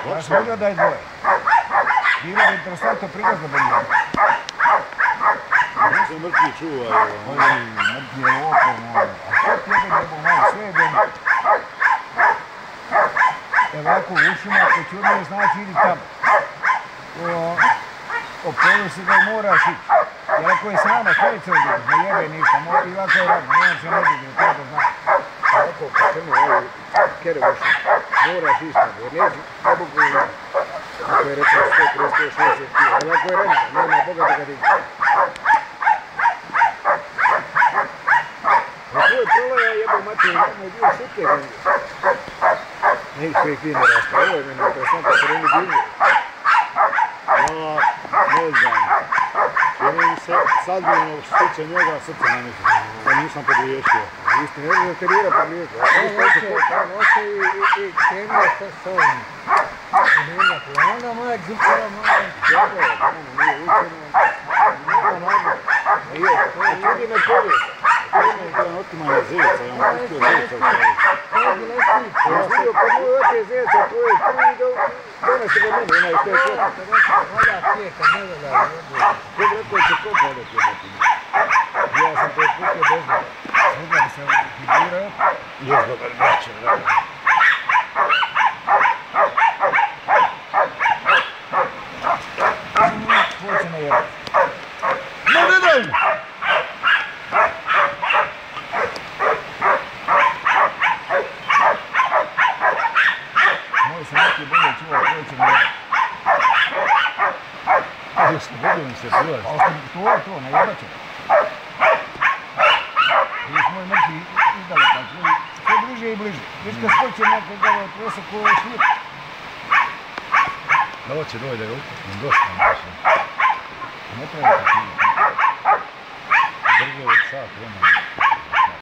Ja sam vidio da je dvoje. Bilo bi interesantno prigazno da nije. Se mrtvi čuvaju. Mrtvi je opet, a što ti jebe nebo malo, sve je dobro. Ovako u ušima, ako čudno znači idi tamo. Opolu se da moraš ići. Jer ako je sama kreće ovdje, ne jebe ništa, i ovako je radno, nemam se ne vidim, to da znam. Ovako, kad crno ovi kere ušima, moraš ići tamo, jer neći, ne mogu uzeti. Ako je rekao 130, 160 kila, ovako je redno, nema Boga da ga dići. A tu je prolaja jebo mater, imamo bio šuker ovdje. Nek sve fine raste, ovo je meni interesantno, kad oni divlje. Ne znam. Jer mi se sad bi ono što tiče njega srce ne mislim. Da nisam pogriješio. Vi ste ne možete terira pogriješio. On hoće i kemija sa ovim. Nema plana, moja džupara, moja. Dobro je, nije učeno. Nema naglo. A je, čudi me povijest. To je otimanje zeca, ja vam pustio zeca u stvari. Ja sam vidio kad moj ote zeca, to je prvi donese ga meni, onaj što je kopa. Valja pijeka, ne da da. Ko bi rekao će kopa ovdje pjebati. Ja sam to pustio bez njega. Možda bi se figurao. Još dobar braće, vrlo. Hoće na jebati. No ne daj mi! Moj se neki bolje čuva, hoće na jebati. Ali slobodio mi se bilaš. To, na jebat će. Vidiš moj mrtvi izdaleka, sve bliže i bliže. Viš kad skoče neko gledao tresa ko je šlir. Da hoće doj da ga utaknem, dosta nam. Ne treba da ti. Drže od sat vremena.